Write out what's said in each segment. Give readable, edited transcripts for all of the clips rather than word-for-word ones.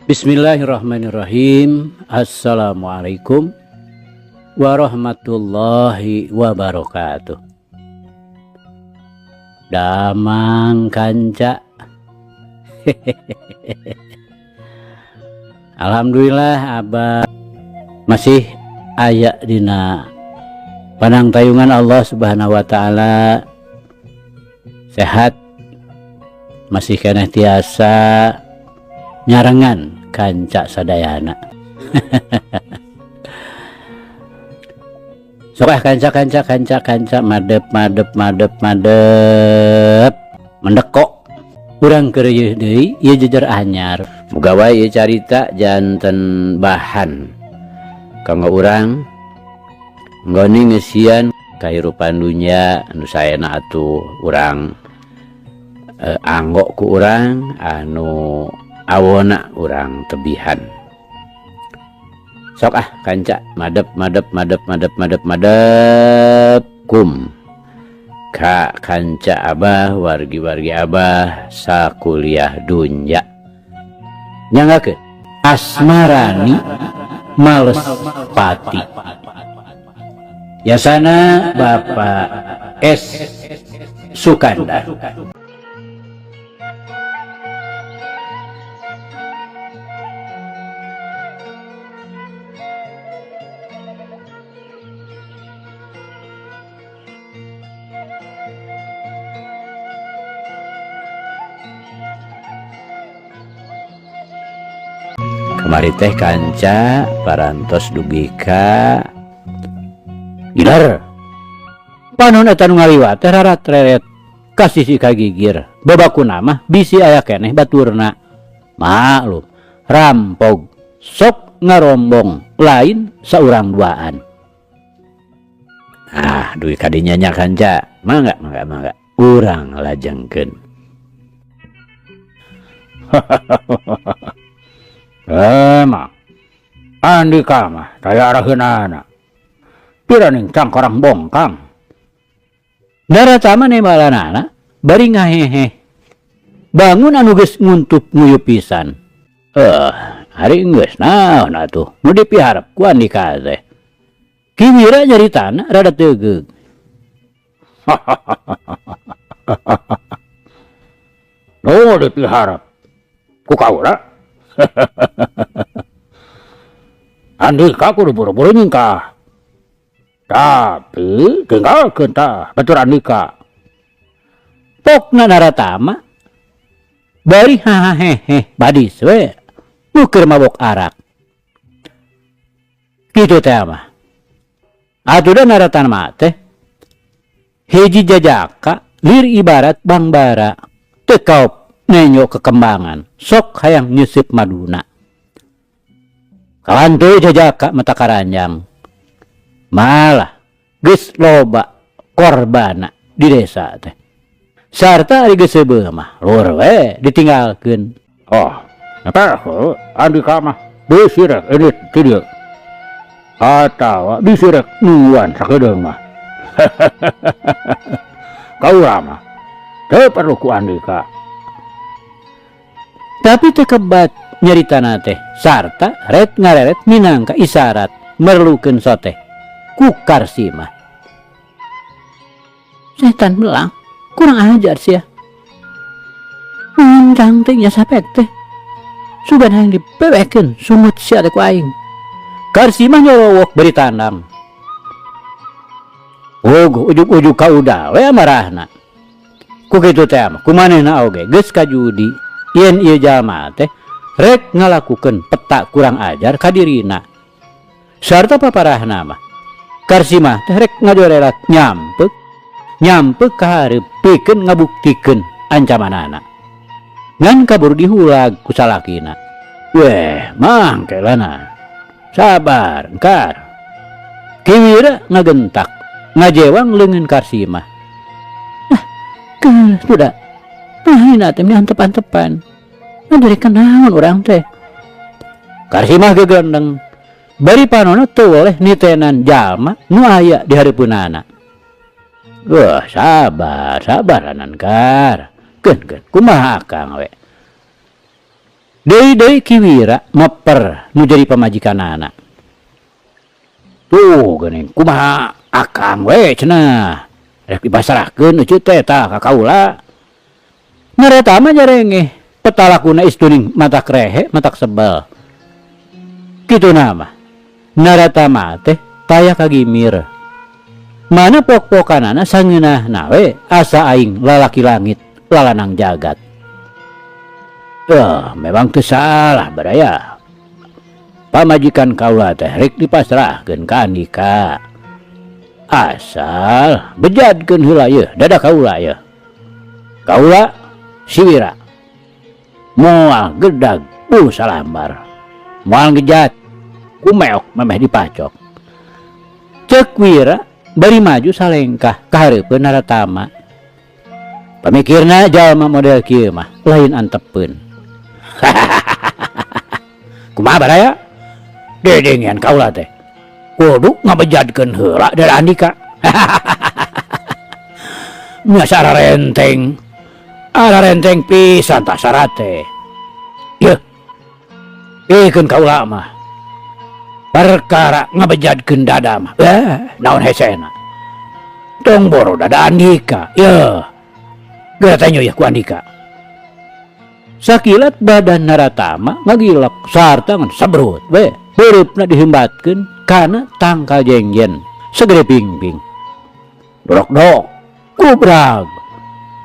Bismillahirrahmanirrahim. Assalamualaikum warahmatullahi wabarakatuh. Damang kanca. Alhamdulillah, Abah masih aya dina panangtayungan Allah Subhanahu wa taala, sehat, masih keneh tiasa nyarengan kanca sadayana. Sok ah, kanca, kanca, kanca, kanca, madep, madep, madep, madep, mendekok. Urang keur deui ieu jejer anyar. Muga wae ieu carita janten bahan kanggo urang nggoni ngeusian kahirupan dunya anu saena atuh urang anggo ku urang, anu awona urang tebihan. Sok ah, kanca, madep, madep, madep, madep, madep, madep, kum ka kanca Abah, wargi-wargi Abah sakuliah dunya. Nyanggakeun Asmarani Males Pati, yasana Bapak S Sukandar. Kamari teh kanca parantos dugi ka gilar panon eta nu ngaliwat teh rarat reret ka sisi kagigir. Babakuna mah bisi aya keneh baturna, maklum rampog sok ngarombong, lain saurang duaan. Ah, dugi kadinya nya, kanca. Mangga, mangga, mangga, urang lajengkeun. Emang Andika mah taya araheunana. Pira ning cangkorang bongkang. Naratama nembalanana bari ngahehe. Bangun anu geus nguntup nguyup pisan. Eh, ari geus naon atuh nu dipiharep ku Andika teh? Ki Wira nyaritana rada teugeug. Nu dipiharep ku kaula? Andika kudu buru-buru nyingkah. Tapi tinggalkeun tah batur Andika. Pokna Naratama bari hahahehe badis we nu keur mabok arak. Kitu teh mah. Atuh da Naratama teh hiji jajaka lir ibarat bangbara, teu kaop nenjo kekembangan, sok hayang nyeuseut maduna. Kawan teu jajaka mata karanjang. Malah geus loba korbana di desa teh. Sarta ari geus seubeuh mah lur we ditinggalkeun. Oh, eta heuh Andika mah bisi rek indit ti dieu. Atawa bisi rek nungguan sakedeung mah. Kaula mah teu perlu ku Andika. Tapi teu kebat nyaritana teh sarta ret ngareret minangka isarat merlukeun soteh ku Karsimah. Setan belang, kurang ajar sia. Undang teh nya sapek teh. Sugan hayang dibebekeun sungut sia teh ku aing. Karsimah nyorowok bari tandang. Uguh ujug-ujug ka udah we amarahna. Ku kitu teh mah kumanehna oge geus kajudi yen ieu jalma teh rek ngalakukeun peta kurang ajar ka dirina. Sarta paparahna mah Karsimah teh rek ngajorelat nyampeuk. Nyampe ka hareup pikeun ngabuktikeun ancamanana. Ngan kaburu dihulag ku salakina. Weh, mangke lana. Sabar, engkar. Ki Wira ngagentak, ngajewang leungeun Karsimah. Nah, geus budak. Nah, teh antep-antepan. Nah, dari kenaon urang teh. Karsimah gegendeng. Bari panona teu woleh nitenan jalma nu aya di hareupeunana. Wah, sabar, sabar anan kar. Keun keun, kumaha akang we. Deui-deui Ki Wira meper nu jadi pamajikanana. Tuh geuning, kumaha akang we cenah. Rek dipasrahkeun eceut teh tah ka kaula. Nyareta mah nyarengeh, petalakuna istuning matak rehe, matak sebel. Kituna mah Naratama teh taya kagimir. Mana pok-pokanana sangeunahna we asa aing lalaki langit lalanang jagat. Memang teu salah baraya. Pamajikan kaula teh rek dipasrahkeun ka Andika. Asal bejadkeun heula yeuh dada kaula yeuh. Kaula si Wira moal gedag bulu salambar. Moal ngejat kumeok memeh dipacok. Cek Wira bari maju salengkah ka hareupeun Naratama. Pamikirna jalma model kieu mah lain antepeun. Kumaha baraya? Dedengean kaula teh. Kudu ngabejadkeun heula dada Andika. Nya sararenteng. Ararenteng pisan tah syarat teh. Yeuh. Pikeun kaula mah. Perkara ngabejadkeun dada mah. Naon hesena. Tong boro dada Andika. Yeuh. Geura teh yeuh ku Andika. Sakilat badan Naratama ngagilek sarta ngan sabrut we. Beureupna dihembatkeun kana tangkal jengjen segede pingping. Dorok-dok kubrag.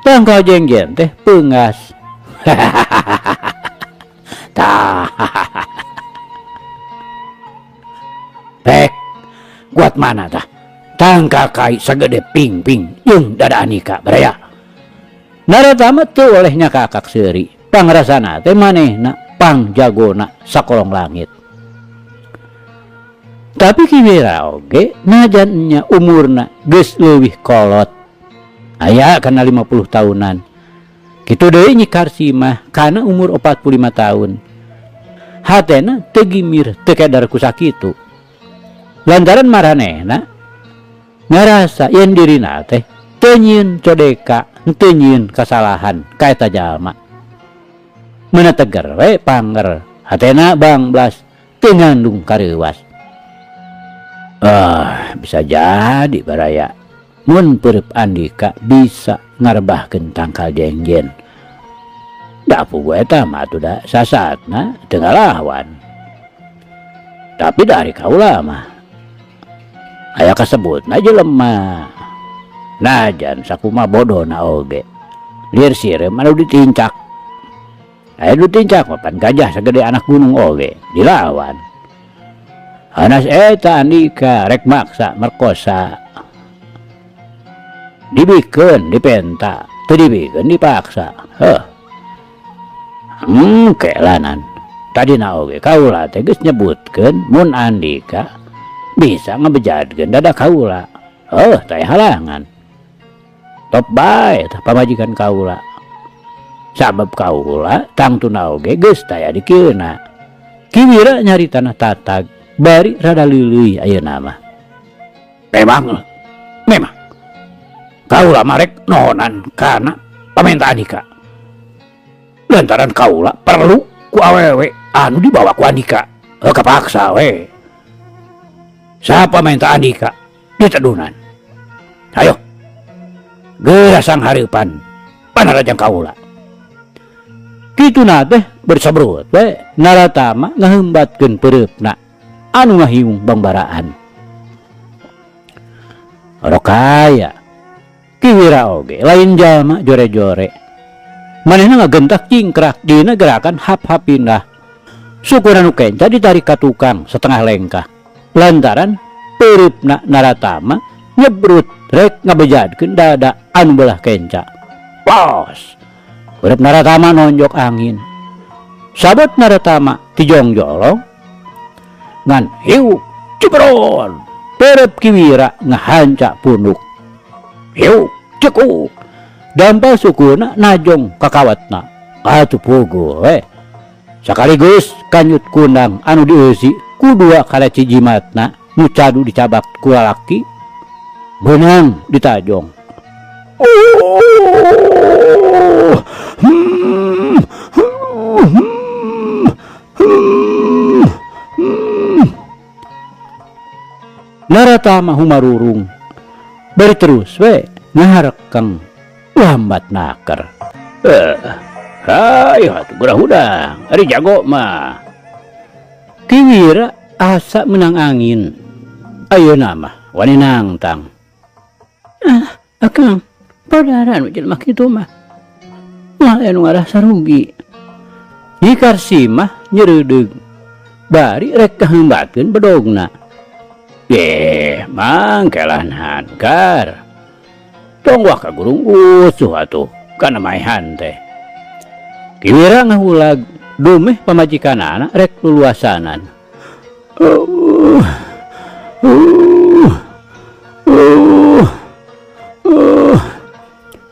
Tangkal jengjen teh peungas. Tah. Pek kuat mana tah? Tangkal kai sagede pingping jeung dada Andika baraya. Naratama teu oleh nyakakak seuri. Pangrasana teh manehna pangjagona sakolong langit. Tapi Ki Wira oge najan nya umurna geus leuwih kolot. Aya kana 50 tahunan. Kitu deui Nyi Karsimah kana umur 45 tahun. Hatena teu gimir teu kedar ku sakitu. Lantaran maranehna ngarasa yen dirina teh teu nyieun codeka, teu nyieun kasalahan ka eta jalma. Meuna teger we panger, hatena bangblas teu ngandung kareuwas. Bisa jadi baraya mun peureub Andika bisa ngarebahkeun tangkal jengjen. Da puguh eta mah atuh da sasatna teu ngalawan. Tapi dari kaula mah aya kasebutna jelema. Najan sakumaha bodona oge. Lir sireum anu ditincak. Aya nu ditincak mah pan gajah sagede anak gunung oge dilawan. Hanas eta Andika rek maksa merkosa. Dibikeun dipenta, teu dibikeun dipaksa. Heuh. Engke lanan. Tadina oge kaula teh geus nyebutkeun mun Andika bisa ngebejadkeun dada kaula. Heuh, teh halangan. Top bae tah pamajikan kaula. Sabab kaula tangtuna oge geus taya dikeuna. Ki Wira nyaritana tatag bari rada leuleuy ayeuna mah. Memang, memang. Kaula marek nohonan kana pamenta Andika. Lantaran kaula perlu ku awewe anu dibawa ku Andika. Heuh, kapaksa we. Sapa menta Andika ditedunan. Ayo. Geura sang hareupan panarajang kaula. Kituna teh bersabrut we Naratama ngahembatkeun peureupna anu ngahiung bangbaraan. Rokaya Ki Wira oge lain jalma jore-jore. Manehna ngagentak cingkrak dina gerakan hap-hap pindah. Syukur anu kenca ditarik ka tukang setengah lengkah. Lantaran peureupna Naratama nyebrut Rek ngabejadkeun dada anu belah kenca. Los. Urep Naratama nonjok angin. Sabot Naratama tijongjolong. Ngan hiu cibron. Perep Ki Wira ngahanca punuk. Hiu cekuk. Dampal sukuna najong kakawatna. Atuh puguh we. Sakaligus kanyut kunang anu dieusi ku dua kaleci jimatna nu cadu dicabak ku lalaki beunang ditajong. Naratama humarurung bari terus we ngaharekeng lambat naker. Hayo atuh geura hudang ari jago mah. Ki Wira asa menang angin. Ayeuna mah wani nangtang. Ah, akang padaran jelema kitu mah. Moal aya nu ngarasa rugi. Nyi Karsi mah nyereudeg. Bari rek kaheumbatkeun bedogna. Yeh, mangkelan hankar. Tong wah ka gurung usuh atuh kana maehan teh. Ki Wira ngahulag dumeh pamajikanana rek luluasanan.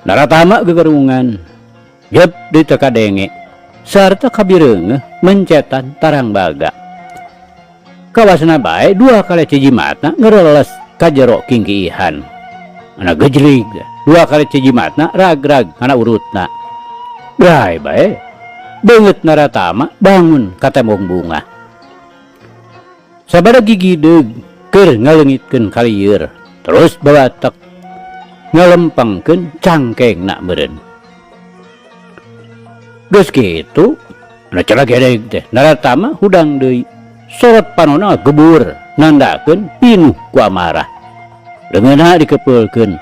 Naratama gegerungan jep di teu kadenge sarta kabireungeuh mencetan tarang baga. Kawasna bae dua kali cijimatna ngereles ka jero kingkiihan. Ana gejlig dua kali cijimatna rag-rag kana urutna. Brai bae beungeut Naratama bangun ka tembong bunga. Sabada gigideug keur ngaleungitkeun kalieur terus bawatek ngalempengkeun cangkengna meureun. Geus kitu anu celagedeg teh Naratama hudang deui. Sorot panona gebur nandakeun pinuh ku amarah. Leungeunna dikepeulkeun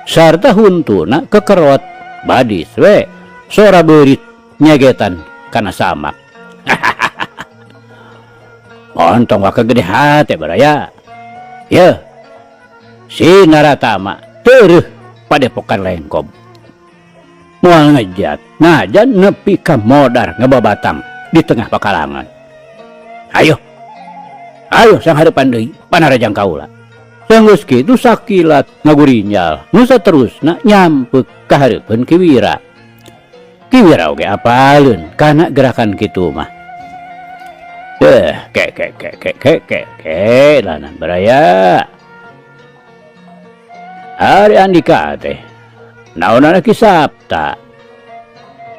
sarta huntuna kekerot badis we sora beurit nyegetan kana samak. Ontong waka gede hate baraya. Yeuh. Si Naratama tereuh padepokan Lengkob. Moal ngejat najan nepi ka modar ngababatang di tengah pakalangan. Ayo. Ayo sang hareupan deui panarajang kaula. Sanggeus kitu sakilat ngagurinjal nu saterusna nyampek ka hareupeun Ki Wira. Ki Wira oge apaleun kana gerakan kitu mah. Ke ke ke ke ke ke ke lanan baraya. Ari Andika teh naonana Ki Sapta.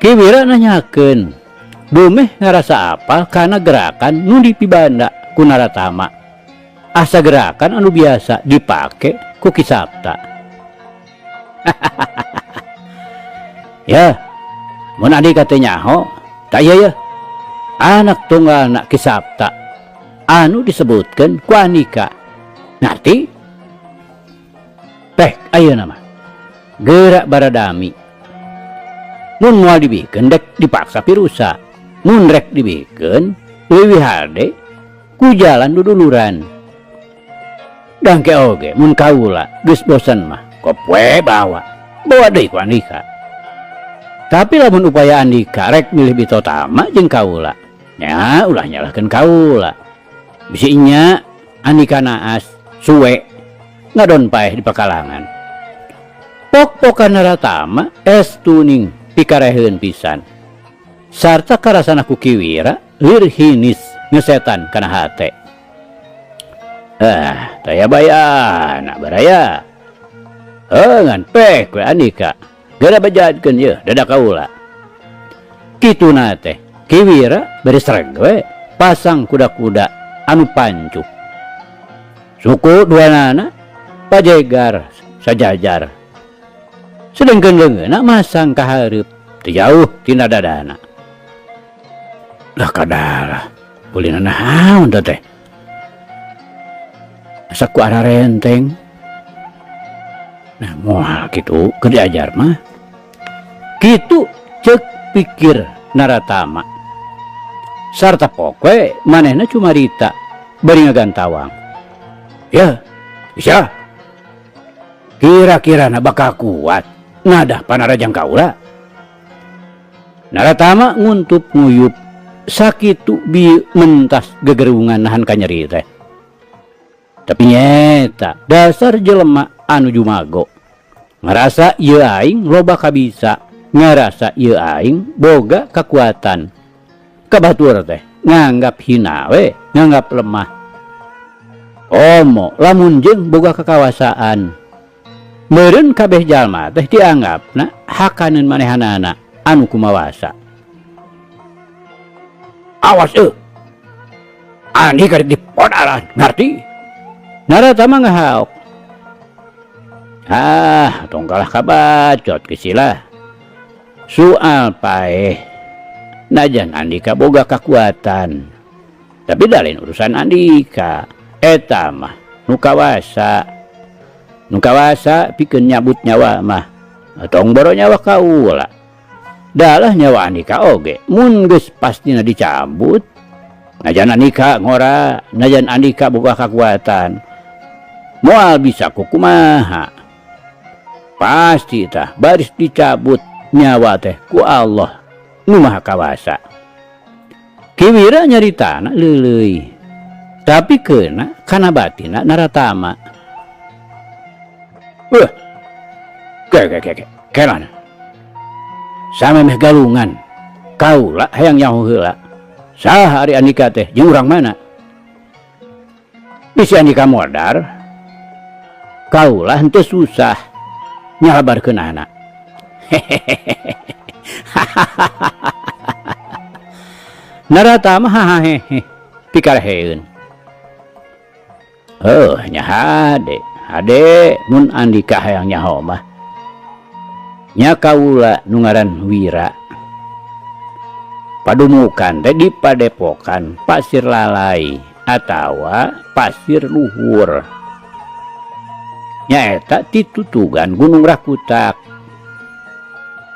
Ki Wira nanyakeun dumeh ngarasa apal kana gerakan nu dipibanda ku Naratama. Asa gerakan anu biasa dipake ku Ki Sapta. Ya, mun Andika teh nyaho, tak ieu yeuh. Anak tunggalna Ki Sapta anu disebutkeun ku Andika. Ngarti? Pek ayeuna mah. Geura baradami. Mun moal dibikeun dek dipaksa pirusa. Mun rek dibikeun leuwih hade ku jalan duduluran. Dangke oge mun kaula geus bosen mah kopwe bawa. Bawa deui ku Andika. Tapi lamun upaya Andika rek milih Bitotama jeung kaula, nya ulah nyalahkeun kaula. Bisi nya Andika naas suwe ngadon paeh di pakalangan. Pok-pokan Naratama estu ning pikareheun pisan. Sarta karasana ku Ki Wira lir hinis ngesetan kana hate. Ah, taya bayana baraya. Ngan pek we Andika. Geura bejadkeun yeuh dada kaula. Kituna teh Ki Wira bari sreg we pasang kuda-kuda anu pancuh. Suku duanana pajegar sajajar. Sedengkeun leungeunna masang ka hareup teu jauh tina dadana. Lah kadalah ulina naon teh teh. Asa ku arah renteng. Nah moal kitu keur diajar mah. Kitu ceuk pikir Naratama. Sarta pokwe manehna cumarita bari ngagantawang. Ya, bisa. Kira-kirana bakal kuat ngadah panarajang kaula. Naratama nguntup nguyup sakitu bieu mentas gegerungan nahan kanyeri teh. Tapi nyeta dasar jelema anu jumago. Ngarasa ieu aing loba kabisa, ngarasa ieu aing boga kakuatan. Ka batur teh nganggap hina we, nganggap lemah. Komo lamun jeung boga kakawasaan. Meureun kabeh jalma teh dianggapna hakaneun manehanana anu kumawasa. Awas euy. Andika rek dipodaran, ngarti? Naratama ngahaok. Ah, tong kalah kabacot kesilah. Soal paeh. Najan Andika boga kakuatan. Tapi da lain urusan Andika. Eta mah nu kawasa. Nu kawasa pikeun nyabut nyawa mah. Tong boro nyawa kaula. Dalah nyawa Andika oge mun geus pastina dicabut. Najan Andika ngora, najan Andika boga kakuatan. Moal bisa kukumaha. Pasti tah baris dicabut nyawa teh ku Allah nu Maha Kawasa. Ki Wira nyaritana leuleuy. Tapi keuna kana batinna Naratama. Wah. Ke ke ke ke. Kelana. Samemeh galungan. Kaula hayang nyaho heula. Saha ari Andika teh jeung urang mana? Bisi Andika modar. Kaula henteu susah nyalabarkeunana. Naratama hahahehe pikareheun. Heuh nya hade, hade mun Andika hayang nyaho mah. Nya kaula nu ngaran Wira. Padumukan teh di Padepokan Pasir Lalai atawa Pasir Luhur. Nyaeta titutugan Gunung Rakutak.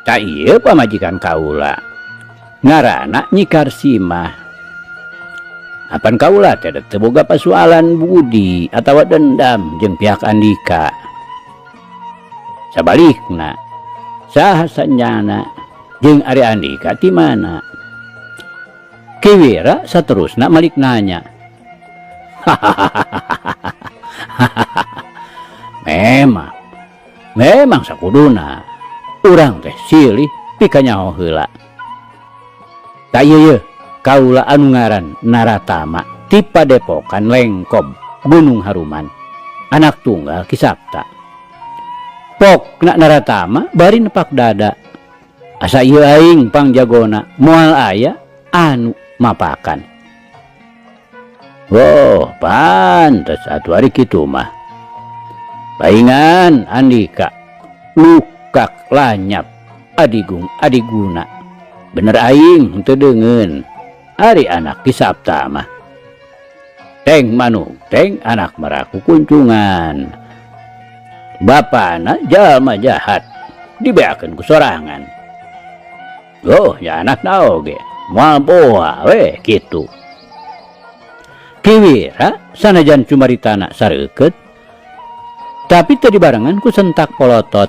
Ta ieu pamajikan kaula. Ngaranna Nyi Karsimah. Apan kaula teh teu boga pasualan budi atawa dendam jeung pihak Andika. Sabalikna, saha sanjana jeung ari Andika ti mana? Ki Wira saterusna malik nanya. Memang, memang sakuduna urang teh silih pikanyaho heula. Ta ieu yeuh kaula anu ngaran Naratama ti Padepokan Lengkob Gunung Haruman, anak tunggal Ki Sapta. Pokna Naratama bari nepak dada. Asa ieu aing pangjagona moal aya anu mapakan. Oh, pantes atuh ari kitu mah. Paingan Andika lukak lanyap adigung adiguna. Bener aing henteu deungeun ari anak Ki Sapta mah. Teng manuk teng anak meraku kuncungan. Bapana jalma jahat dibeakeun ku sorangan. Oh, ya anakna oge moal boa we kitu. Ki Wira sanajan cumaritana sareukeut tapi teu dibarengan ku sentak polotot.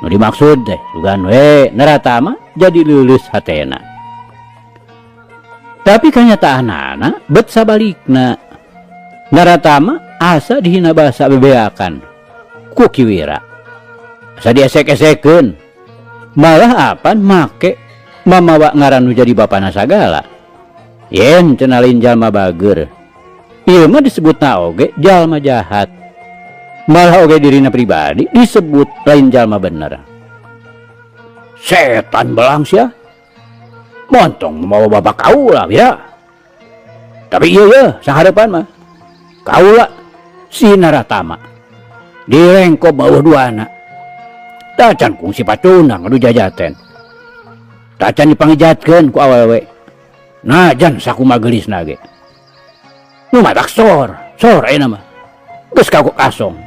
Nu dimaksud teh sugan we Naratama jadi leuleus hatena. Tapi kanyataanana bet sabalikna. Naratama asa dihina basa bebeakan ku Ki Wira. Asa diesek-esekeun. Malah apan make mamawa ngaran nu jadi bapana sagala. Yen cenah lain jalma bager. Ieu mah disebutna oge jalma jahat. Malah oge dirina pribadi disebut lain jalma bener. Setan belang sia. Montong mawa bapak kaula ya. Tapi ieu ye saharepan mah. Kaula si Naratama. Direngkob bawah duana. Tacan kungsi pacundang anu jajaten. Tacan dipangijatkeun ku awewe. Najan sakumaha geulisna ge. Nu matak sor, sor ayeuna mah. Geus kagok asong.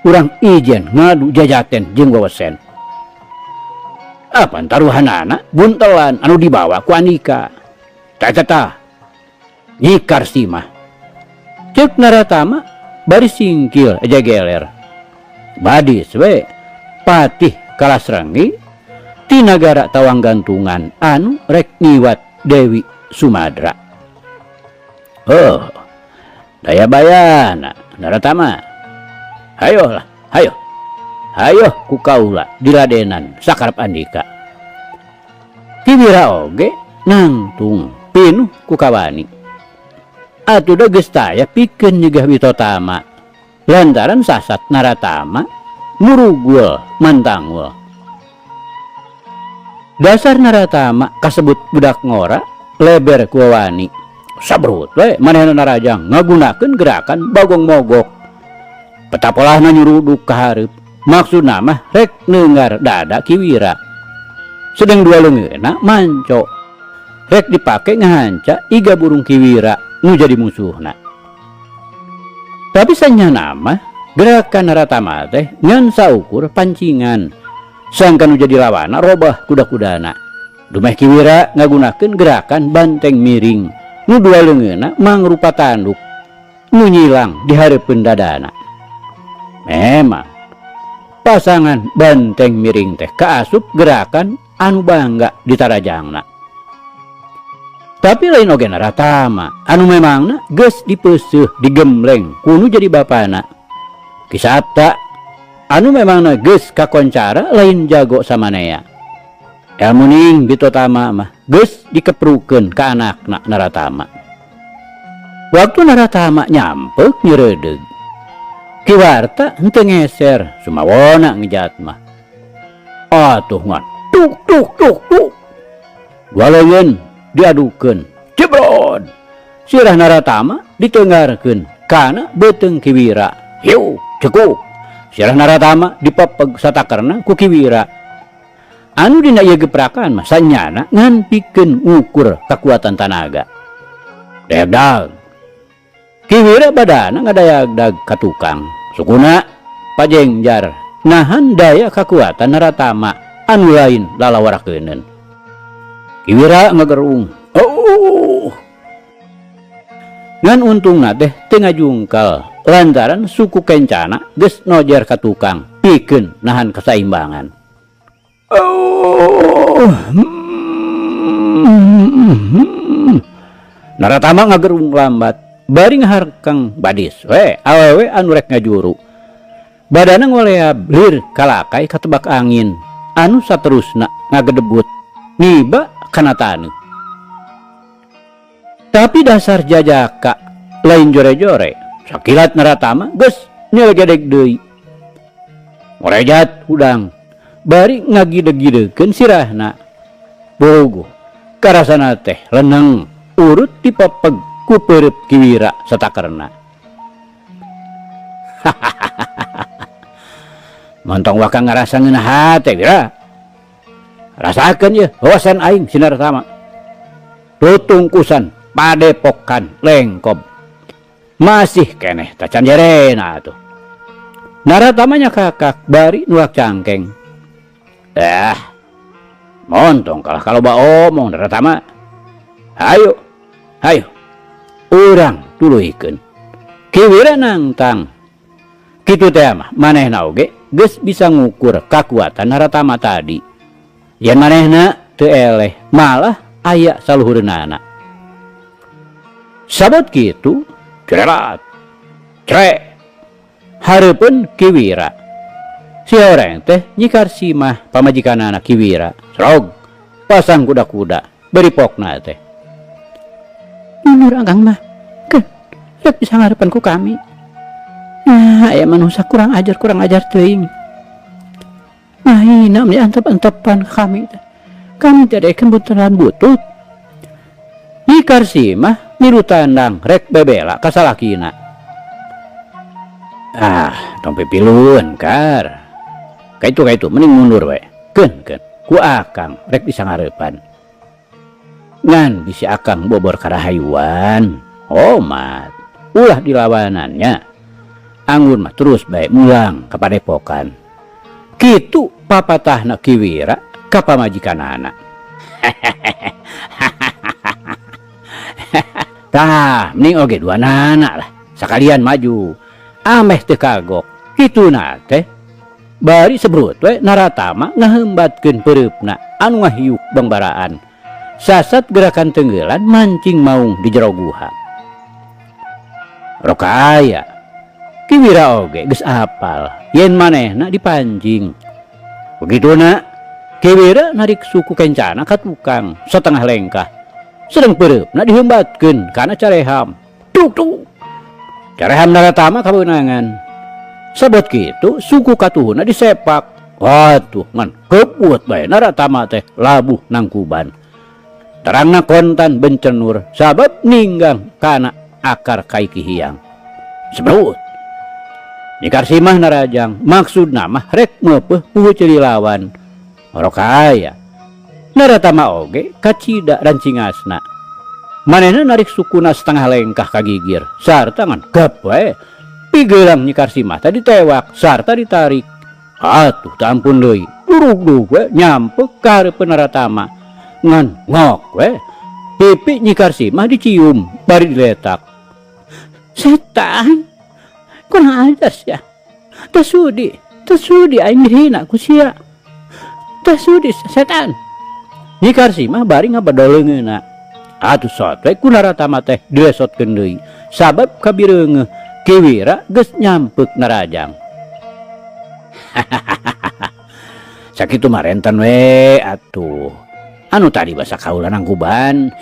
Urang ijen ngadu jajaten jeung wewesen. Apan taruhanana buntelan anu dibawa ku Andika. Tah eta tah. Nyi Karsimah. Ceuk Naratama bari singkil aja geler. Badis we Patih Kalasrenggi ti nagara Tawang Gantungan anu rek ngiwat Dewi Sumadra. Heuh, daya bayana Naratama. Hayoh lah, hayoh. Hayoh ku kaula diladenan sakarep andika. Ki Wira oge nangtung pinuh ku kawani. Atuda geus taya pikeun nyegah Witotama lantaran sasat Naratama murugul mantangul. Dasar Naratama kasebut budak ngora leber ku wawani. Sabrut we manehna narajang ngagunakeun gerakan bagong mogok. Petapolahna nyuruduk ka hareup. Maksudna mah rek neungar dada Ki Wira. Sedeng dua leungeunna manco. Rek dipake ngahanca iga burung Ki Wira nu jadi musuhna. Tapi sanyana mah gerakan Naratama teh ngan saukur pancingan. Sangkan nu jadi lawana robah kuda-kudana. Dumeh Ki Wira ngagunakeun gerakan banteng miring. Nu dua leungeunna mangrupa tanduk nu nyilang di hareupeun dadana. Memang pasangan banteng miring teh kaasup gerakan anu bangga ditarajangna. Tapi lain oge Naratama anu memangna geus dipeuseuh digembleng kunu jadi bapana. Ki Sapta anu memangna geus kakoncara lain jago samanea. Elmuning Bitotama mah geus dikeprukeun ka anakna Naratama. Waktu Naratama nyampek nyereudeg. Ki Warta henteu ngeser sumawona ngejat mah. Atuh ngan tuk tuk tuk tuk. Dua leungeun diadukeun. Jebrod. Sirah Naratama ditenggarkeun kana beuteung Ki Wira. Hiu, cekuk. Sirah Naratama dipepeg satakerna ku Ki Wira. Anu dina ieu geprakan mah sanyana ngan pikeun ngukur kakuatan tanaga. Dayag-dag. Ki Wira badana ngadayag-dag ka tukang. Sukuna pajengjar nahan daya kakuatan Naratama anu lain lalawarakeuneun. Ki Wira ngagerung. Oh. Ngan untungna teh teu ngajungkal lantaran suku kencana geus nojer ka tukang pikeun nahan kasaimbangan. Oh. Naratama ngagerung lambat bari ngaharkang badis we awewe anu rek ngajuru. Badana ngoleab lir kalakai katebak angin anu saterusna ngagedebut niba kana taneuh. Tapi dasar jajaka lain jore-jore, sakilat Naratama geus nyelegedeg deui. Ngorejat hudang bari ngagideg-gidegkeun sirahna. Bogoh karasana teh leneng urut dipepeg ku peureub Ki Wira satakerna. Montong waka ngarasa ngeunah hate Wira. Rasakeun yeuh wawasan aing si Naratama. Tutungkusan padepokan lengkob. Masih keneh tacan jerena atuh. Naratama nya kakak bari nuak cangkeng. Montong kalah kalau ba omong Naratama. Hayu, hayu. Urang tuluikeun. Ki Wira nangtang. Kitu teh mah manehna oge geus bisa ngukur kakuatan Naratama tadi. Yen manehna teu eleh malah aya saluhureunana. Sabot kitu cerelat. Cre. Hareupeun Ki Wira. Si horeng teh nyikar simah pamajikanana Ki Wira. Srog pasang kuda-kuda beri pokna teh. Mundur akang mah. Keun, rek bisa ngarepan ku kami. Nah, aya manusia kurang ajar, kurang ajar teuing. Nah, hina meni antep-antepan kami teh. Kami teh daekeun buturan butut. Nyikar simah milu tandang rek bebela ka salakina. Ah, tong pipilueun kar. Kaitu-kaitu mending mundur we. Keun, keun. Ku akang rek bisa ngarepan. Ngan bisi akang bobor karahayuan. Omat, ulah dilawanannya. Anggun mah terus bae mulang ka padepokan. Kitu papatahna Ki Wira ka pamajikanana. Tah, mending oge dua nana lah. Sakalian maju. Ameh teu kagok. Kituna teh Bari sebrut we Naratama ngaheumbatkeun peureupna anu ngahiuk bangbaraan. Sasat gerakan tenggelan mancing maung di jero guha. Rokaya Ki Wira oge geus apal yen manehna dipancing. Begituna Ki Wira narik suku kencana ka tukang setengah lengkah. Sedang peureupna diheumbatkeun kana careham. Tuk tuk. Careham Naratama kabeunangan. Sabot kitu suku katuhuna disepak. Atuh ngan keput bae Naratama teh labuh nangkuban. Terangna kontan bencenur sabab ninggang kana akar kai kihiang. Sebrut. Nyi Karsimah narajang maksudna mah rek meupeuh puhu ceuli lawan. Orok aya. Naratama oge kacida rancingasna. Manehna narik sukuna setengah lengkah ka gigir sarta ngan gap wae. Pigelang Nyi Karsimah tadi tewak sarta ditarik. Atuh teu ampun deui. Durug-durug we nyampek ka hareupeun Naratama. Ngan ngok we. Pipi Nyi Karsimah dicium bari diletak. Setan. Kurang ajar sia. Teu sudi, teu sudi aing dihina ku sia. Teu sudi setan. Nyi Karsimah bari ngabedol leungeunna. Atuh sot we ku Naratama teh dilesotkeun deui. Sabab kabireungeuh Ki Wira geus nyampek narajang. Sakitu mah renten we atuh. Anu tadi basa kaula nangkuban.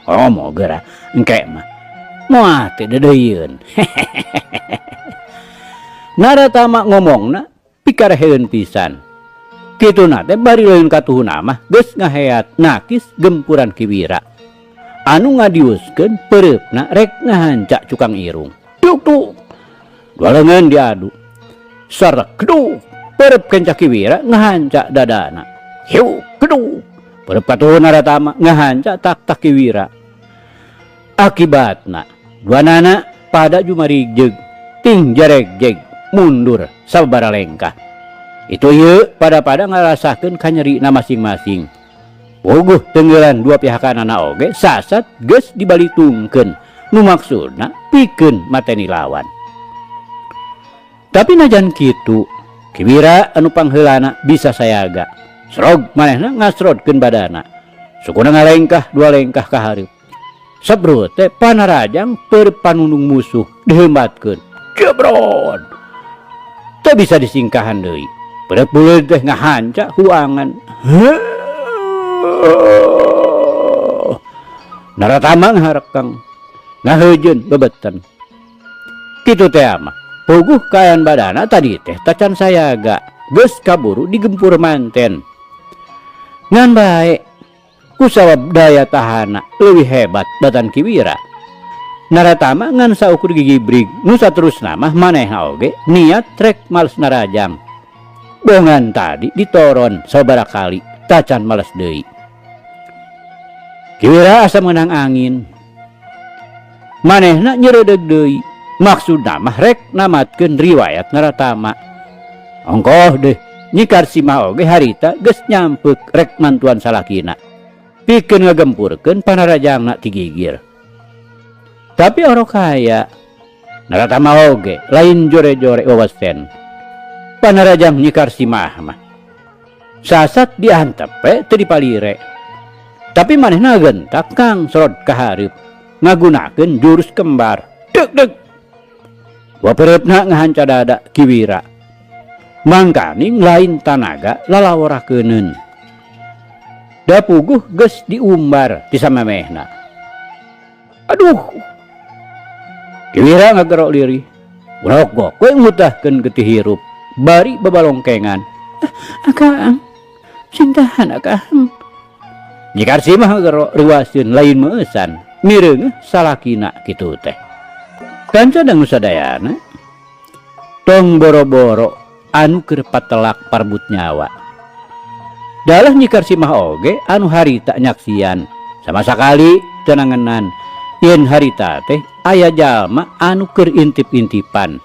Komo geura engke mah. Moal teh dedeuyeun. Naratama ngomongna pikareheun pisan. Kituna teh bari leueun katuhuna mah geus ngaheat nakis gempuran Ki Wira. Anu ngadiuskeun peureupna rek ngahanca cukang irung. Tuk tuk. Dua leungeun diadu. Sarta keduk. Peureub kenca Ki Wira ngahanca dadana. Hiu keduk. Peureub katuhuna Naratama ngahanca tak-tak Ki Wira. Akibatna dua nana pada jumarigjeg ting jaregjeg mundur sababaraha lengkah. Itu ieu pada-pada ngarasakeun kanyerina masing-masing. Puguh tenggelan dua pihakanana oge sasat geus dibalitungkeun nu maksudna pikeun mateni lawan. Tapi najan kitu Ki Wira anu pangheulana bisa sayaga. Srog manehna ngasrodkeun badana. Sukuna ngalengkah dua lengkah ka hareup. Sebrut teh panarajang perpanunung musuh diheumbatkeun. Jebrod. Teu bisa disingkahan deui. Peureut buleud teh ngahanca huangan. Naratama ngaharekang ngaheujeun bebeten. Kitu teh mah puguh kaayaan badana tadi teh tacan sayaga geus kaburu digempur manten. Ngan bae kusabab daya tahana leuwih hebat batan Ki Wira. Naratama ngan saukur gigibrig nu saterusna mah manehna oge niat rek males narajang. Bongan tadi ditoron sababaraha kali tacan males deui. Ki Wira asa meunang angin. Manehna nyereudeg deui. Maksudna mah rek namatkeun riwayat Naratama. Ongkoh deh Nyi Karsimah oge harita geus nyampek rek mantuan salakina. Pikeun ngagempurkeun panarajangna ti gigir. Tapi orok kaya Naratama oge lain jore-jore wawasen. Panarajang Nyi Karsimah mah sasat diantep we teu dipalire. Tapi manehna gentak kang sorot ka hareup ngagunakeun jurus kembar. Deg deg. Wapereupna ngahanca dada Ki Wira. Mangkaning lain tanaga lalaworakeuneun. Da puguh geus diumbar ti samemehna. Aduh. Ki Wira ngagerok lirih. Urok we ngutahkeun getih hirup bari babalongkengan. Akang, sing tahan akang. Nyi Karsimah ngagerok ruaseun lain meueusan mireungeuh salakina kitu teh. Kanca dangu sadayana tong boro-boro anu keur patelak parbut nyawa. Dalah Nyi Karsimah oge anu harita nyaksian sama sakali teu nangenan yen harita teh aya jalma anu keur intip-intipan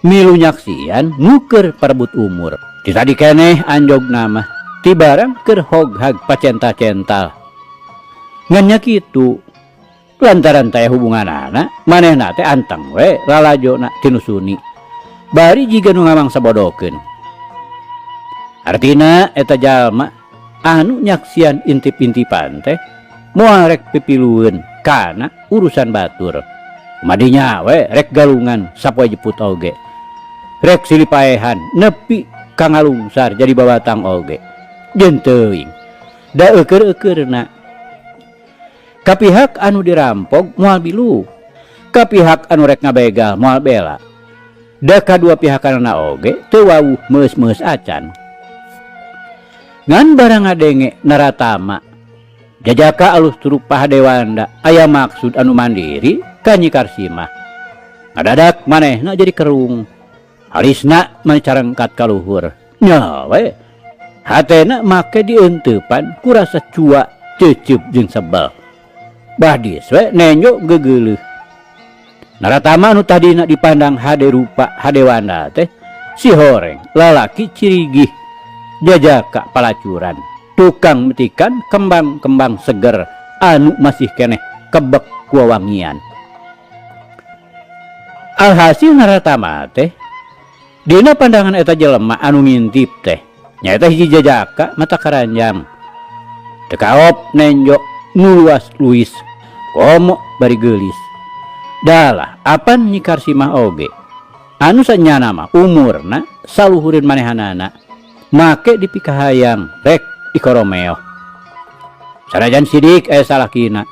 milu nyaksian nu keur parebut umur. Ti tadi keneh anjogna mah ti barang keur hoghag pacenta-cental. Ngan nya kitu lantaran taya hubunganana manehna teh anteng we lalajona ti nu suni. Bari jiga nu ngamangsa bodokeun. Artina eta jalma anu nyaksian intip-intipan teh moal rek pipilueun kana urusan batur. Madinya we rek galungan sapoe jeput oge. Rek silih paehan nepi ka ngalungsar jadi babatang oge. Jeung teuing da eukeun-eukeurna. Ka pihak anu dirampog moal bilu. Ka pihak anu rek ngabegal moal bela. Da kadua pihakanana oge teu wawuh meus-meus acan. Ngan barang ngadenge Naratama jajaka alus turuk Pahadewanda aya maksud anu mandiri ka Nyi Karsimah. Ngadadak manehna jadi kerung. Alisna mancarengkat ka luhur. Nya we hatena make dieuntepan ku rasa cua ceuceup jeung sebel. Badis we nenjo gegeuleuh. Naratama anu tadina dipandang hade rupa Hadewanda teh si horeng lalaki cirigih jajaka palacuran tukang metikan kembang-kembang seger anu masih keneh kebek kuawangian. Alhasil Naratama teh dina pandangan eta jelema anu ngintip teh nyaeta hiji jajaka mata karanjang teu kaop nenjo nu luas luis komo bari geulis. Dalah apan Nyi Karsimah oge anu sanyana mah umurna saluhureun manehanana make dipikahayang rek dikoromeoh. Sanajan sidik aya salakina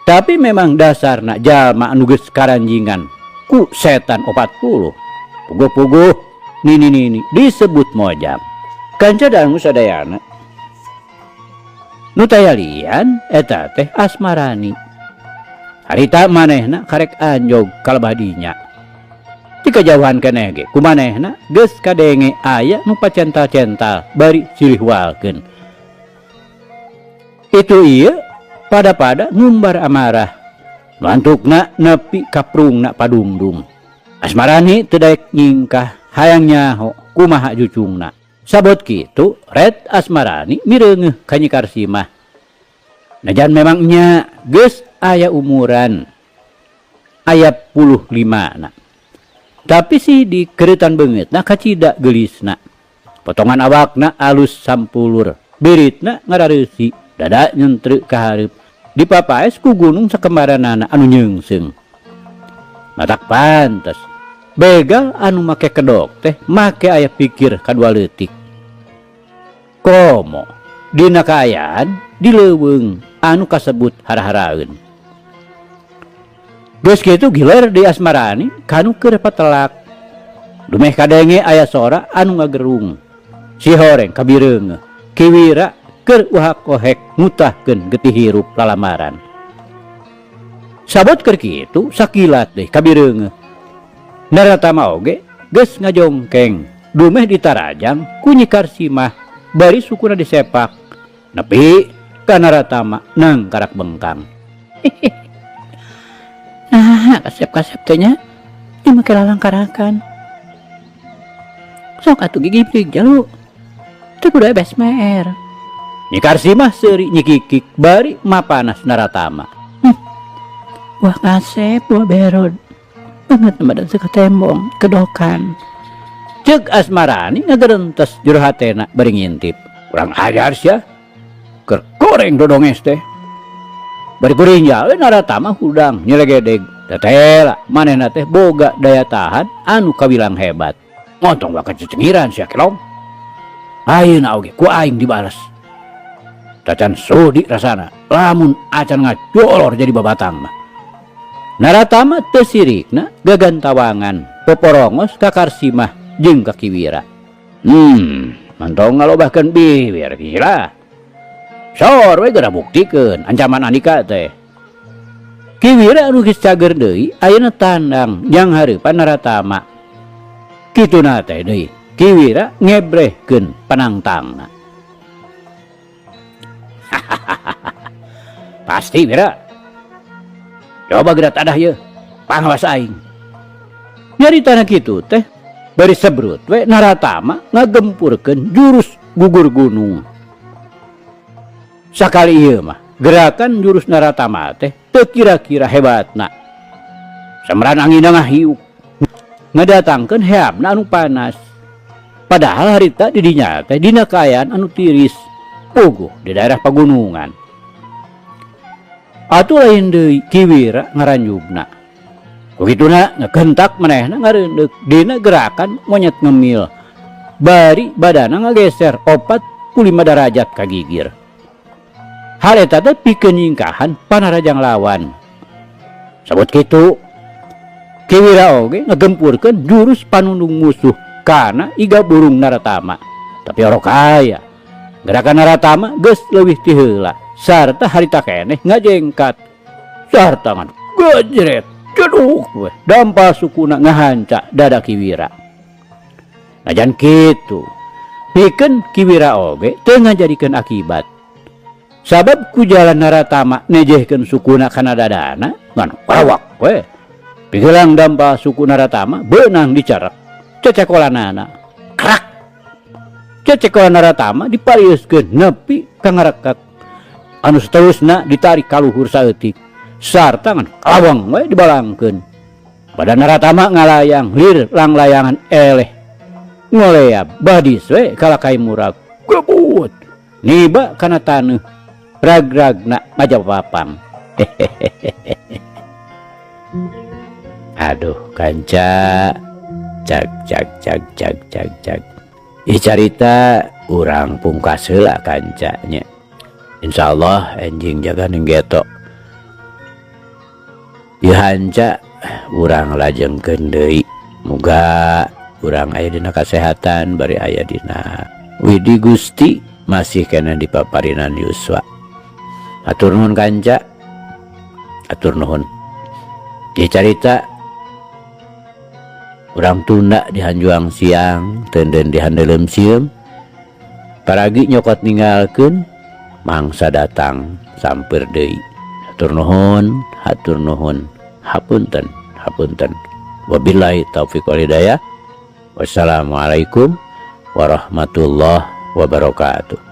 tapi memang dasarna jalma anu geus karanjingan ku setan 40 puguh-puguh nini-nini disebut mojang. Kanca dangu sadayana nu taya lian eta teh Asmarani. Harita manehna karek anjog kalebah dinya. Ti kajauhan keneh ge ku manehna geus kadenge aya nu pacental-cental bari silih walkeun. Itu ieu pada-pada ngumbar amarah. Mantukna nepi ka prungna padungdung. Asmarani teu daek nyingkah hayang nyaho kumaha jucungna. Sabot kitu ret Asmarani mireungeuh ka Nyi Karsimah. Najan memang nya geus aya umuran aya 15 na. Tapi si di keretan beungeutna kacida geulisna. Potongan awakna alus sampulur, biritna ngarareusi, dada nyentreu ka hareup. Dipapaes ku gunung sakembaranana anu nyeungseung. Matak pantes begal anu make kedok teh make aya pikir kadua leutik. Komo dina kaayaan di leuweung anu kasebut hara-haraeun. Geus kitu giler di Asmarani kanu keur patelak. Dumeh kadenge aya sora anu ngagerung. Si horeng kabireungeuh, kiwira keur uhak-ohek ngutahkeun getih hirup lalamaran. Sabot keur kitu sakilat deui kabireungeuh. Naratama oge geus ngajongkeng, dumeh ditarajang ku Nyi Karsimah bari sukuna disepak. Nepi ka Naratama nangkarak bengkang. Nah, kasep-kasep teh nya ieu make lalangkarakan. Sok atuh gigiprik jalu. Teu kudu ebes meer. Nyi Karsimah seuri nyikikik bari mapanas Naratama. Wah kasep, wah berod. Banget badan sekatembong, kedokan. Ceuk Asmarani ngagerentes jero hatena bari ngintip. Kurang ajar sia. Keur goreng dodonges teh. Bari kuring we Naratama hudang nyelegedeg. Tetela manehna teh boga daya tahan anu kawilang hebat. Ngontong bakal cecengiran sia kelong. Ayeuna oge ku aing dibales. Tacan sudi rasana lamun acan ngajolor jadi babatang mah. Naratama teu sirikna gagantawangan poporongos ka Karsimah jeung ka Kiwira. Mantong ngalobahkeun bibir gila. Sor we geura buktikeun ancaman Andika teh. Kiwira anu geus cager deui ayeuna tandang jang hareupan Naratama. Kituna teh deui Kiwira ngebrehkeun panangtangna. Pasti Wira. Coba geura tadah ieu, pangawas aing. Nyaritana kitu teh bari sebrut we Naratama ngagempurkeun jurus gugur gunung. Sakali ieu mah gerakan jurus Naratama teh teu kira-kira hebatna. Samran anginna ngahiuk. Ngadatangkeun heabna anu panas. Padahal harita di dinya teh dina kaayaan anu tiris. Puguh di daerah pagunungan. Atuh lain deui Ki Wira ngaranjubna. Kukituna ngagentak manehna ngareundeuk dina gerakan monyet ngemil. Bari badana ngageser 45 derajat ka gigir. Hal eta teh pikeun nyingkahan panarajang lawan. Sabut kitu, Ki Wira oge ngagempurkeun jurus panundung musuh kana iga burung Naratama. Tapi orok aya. Gerakan Naratama geus leuwih ti heula sarta harita keneh ngajengkat. Sarta ngan gejret ceduk we dampal sukuna ngahanca dada Ki Wira. Najan kitu, pikeun Ki Wira oge teu ngajadikeun akibat. Sabab ku jalan Naratama nejehkeun sukuna kana dadana ngan rawak we. Pigelang dampal suku Naratama beunang dicarek cecekolanana. Krak. Cecekolan Naratama dipariuskeun nepi ka ngarekek. Anu seterusna ditarik ka luhur saeutik. Sarta ngan kalawang we dibalangkeun. Badan Naratama ngalayang lir langlayangan eleh. Ngoleab badis we kalakai murag. Gebut. Niba kana taneuh. Rag-ragna ngajapapang. Aduh kanca. Cag cag cag cag cag cag. Ih carita urang pungkas heula kanca nya. Insyaallah enjing jaga ning geto. Ieu hanca urang lajengkeun deui. Muga urang aya dina kasehatan bari aya dina Widi Gusti masih kena di paparinan yuswa. Atur nuhun kanca. Atur nuhun. Ieu carita urang tunda di hanjuang siang, tenden di handeuleum sieum. Paragi nyokot ninggalkeun mangsa datang sampeur deui. Hatur nuhun, hatur nuhun. Hapunten, hapunten. Wabillahi taufiq wal hidayah. Wassalamualaikum warahmatullahi wabarakatuh.